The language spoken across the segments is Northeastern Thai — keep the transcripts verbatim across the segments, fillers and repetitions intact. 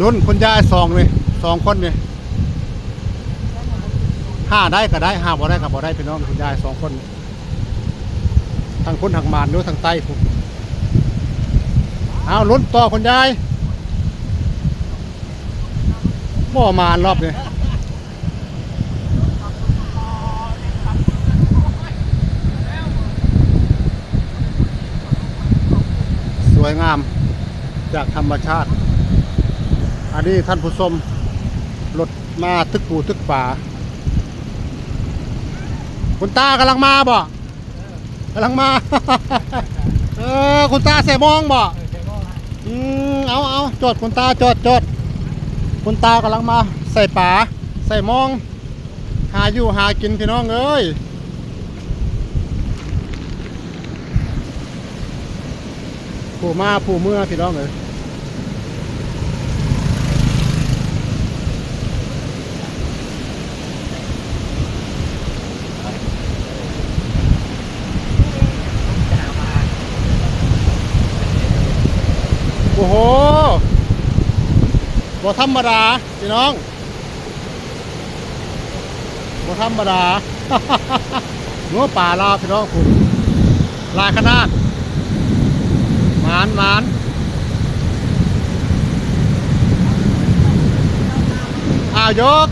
ลุ้นคุณยายสองนี่ สองคนนี่ หาได้ก็ได้ หาบ่ได้ก็บ่ได้ พี่น้อง คุณยายสองคนนี่ ทั้งคุณหักหมานอยู่ทางใต้พุ้น เอาลุ้นต่อคุณยาย บ่หมานรอบนี้ สวยงามจากธรรมชาติ อันนี้ท่านผู้ชม รถมาตึกปูตึกปา คุณตากำลังมาบ่ กำลังมา เออ คุณตาใส่มองบ่ อืม เอาเอาจอด คุณตาจอดจอด คุณตากำลังมาใส่ปา ใส่มอง หาอยู่หากินพี่น้องเอ้ย ผู้มาผู้เมือพี่น้องเอ้ย โอ้โห บ่ธรรมดาพี่น้อง บ่ธรรมดา เนื้อปลาลาวพี่น้องผม หลายขนาด หมานหมาน อ้าวยก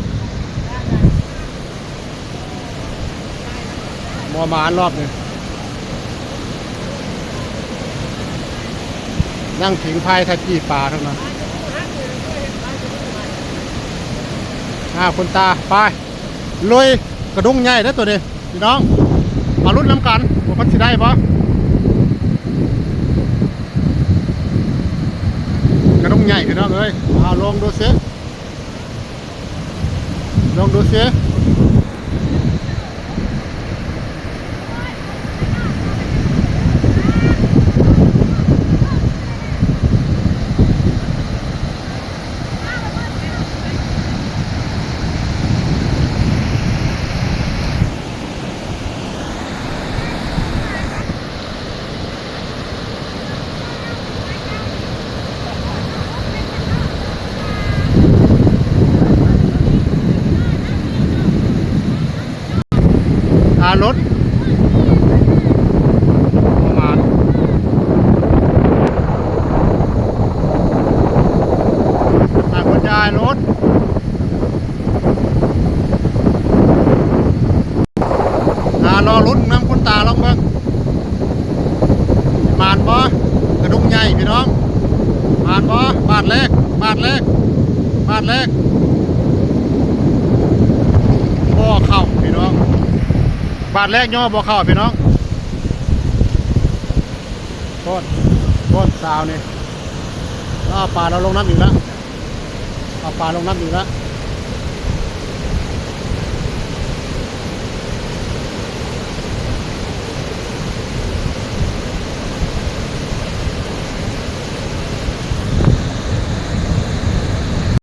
บ่หมานรอบนี้ นั่งผิงไฟถ้าจี้ปลาเท่านั้น อ่า คุณตา ไป ลุย กระดุงใหญ่เด้อตัวนี้ พี่น้อง มาลุ้นนำกัน ว่ามันสิได้บ่ กระดุงใหญ่พี่น้องเอ้ย เอาลองดูสิ ลองดูสิ อ่ารถประมาณ อ่าคุณยายรถ อ่ารอลุ้นนำคุณตาลองเบิ่ง หมานบ่ กระดุงใหญ่พี่น้อง หมานบ่ บาทแรก บาทแรก บาทแรก บ่เข้าพี่น้อง บาทแรกย่อบ่เข้าพี่น้อง โทษ โทษสาวนี่ เอาปลาเราลงน้ำอีกแล้ว เอาปลาลงน้ำอีกแล้ว